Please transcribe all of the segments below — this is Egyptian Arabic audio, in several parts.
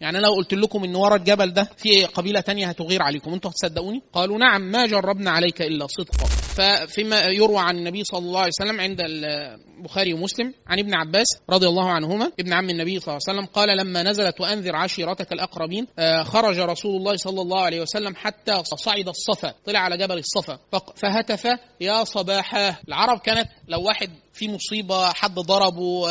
يعني أنا لو قلت لكم إن ورا الجبل ده في قبيلة تانية هتغير عليكم، أنتوا هتصدقوني؟ قالوا نعم، ما جربنا عليك إلا صدقا. ففيما يروى عن النبي صلى الله عليه وسلم عند البخاري ومسلم عن ابن عباس رضي الله عنهما ابن عم النبي صلى الله عليه وسلم قال: لما نزلت وأنذر عشيرتك الأقربين، خرج رسول الله صلى الله عليه وسلم حتى صعد الصفا، طلع على جبل الصفا، فهتف يا صباحاه. العرب كانت لو واحد في مصيبة، حد ضربه،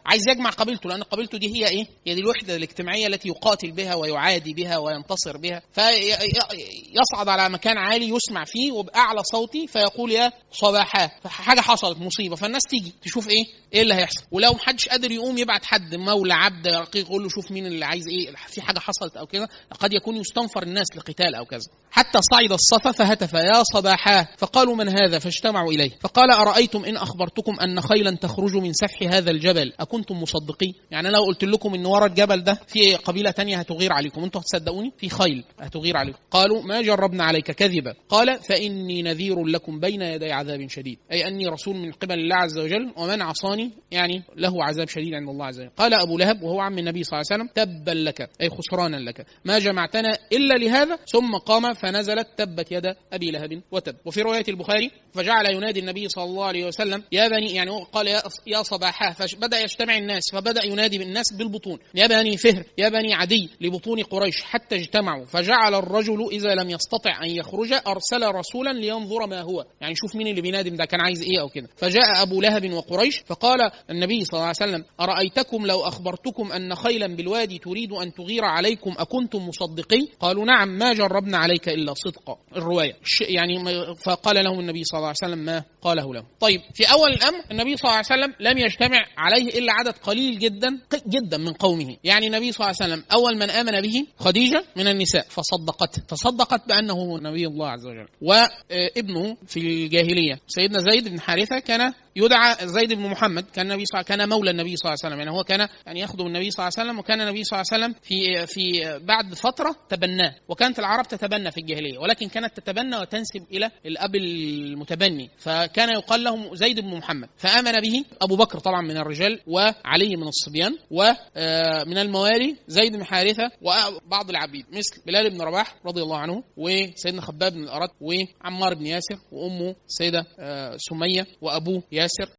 عايز يجمع قبيلته، لأن قبيلته دي هي إيه؟ هي دي الوحدة الاجتماعية التي يقاتل بها ويعادي بها وينتصر بها. فيصعد على مكان عالي يسمع فيه وبأعلى صوتي فيقول يا صباحاه، فحاجة حصلت مصيبة، فالناس تيجي تشوف إيه اللي هيحصل. ولو محدش قادر يقوم يبعت حد، مولى، عبد، رقيق، يقول له شوف مين اللي عايز إيه، في حاجة حصلت أو كذا، قد يكون يستنفر الناس لقتال أو كذا. حتى صعد الصفا فهتف يا صباحاه، فقالوا من هذا؟ فاجتمعوا إليه فقال: أرأيتم إن أخبرتكم أن خيلا تخرج من سفح هذا الجبل أكنتم مصدقين؟ يعني أنا لو قلت لكم إن ورا الجبل ده في قبيلة تانية هتغير عليكم، أنتوا هتصدقوني؟ في خيل هتغير عليكم. قالوا ما جربنا عليك كذبا. قال: فإني نذير لكم بين يدي عذاب شديد، أي أني رسول من قبل الله عز وجل، ومن عصاني يعني له عذاب شديد عند الله عز وجل. قال أبو لهب وهو عم النبي صلى الله عليه وسلم: تبا لك، أي خسرانا لك، ما جمعتنا إلا لهذا. ثم قام فنزلت تبت يد أبي لهب وتب. وفي رواية البخاري: فجعل ينادي النبي صلى الله عليه وسلم يا بني، يعني هو قال يا صباحاه، فبدأ يجتمع الناس، فبدأ ينادي بالناس بالبطون، يا بني فهر، يا بني عدي، لبطون قريش، حتى اجتمعوا. فجعل الرجل إذا لم يستطع أن يخرج أرسل رسولا لينظر ما هو، يعني شوف مين اللي بينادي ده، كان عايز إيه أو كده. فجاء أبو لهب وقريش فقال النبي صلى الله عليه وسلم: أرأيتكم لو أخبرتكم أن خيلا بالوادي تريد أن تغير عليكم أكنتم مصدقين؟ قالوا نعم، ما جربنا عليك إلا صدقا. الرواية يعني فقال لهم النبي صلى الله عليه وسلم ما قاله لهم. طيب، في أول الأمر النبي صلى الله عليه وسلم لم يجتمع عليه إلا عدد قليل جدا جدا من قومه. يعني النبي صلى الله عليه وسلم أول من آمن به خديجة من النساء فصدقت بأنه نبي الله عز وجل، وابنه في الجاهلية سيدنا زيد بن حارثة كان يدعى زيد بن محمد، كان النبي صلى كان مولى النبي صلى الله عليه وسلم، يعني هو كان يعني يخدم النبي صلى الله عليه وسلم، وكان النبي صلى الله عليه وسلم في بعد فترة تبناه. وكانت العرب تتبنى في الجاهلية، ولكن كانت تتبنى وتنسب إلى الأب المتبني، فكان يقال لهم زيد بن محمد. فآمن به أبو بكر طبعا من الرجال، وعلي من الصبيان، ومن الموالي زيد بن حارثة، وبعض العبيد مثل بلال بن رباح رضي الله عنه، وسيدنا خباب بن الأرت، وعمار بن ياسر، وأمه السيدة سمية، وأبوه ياسر.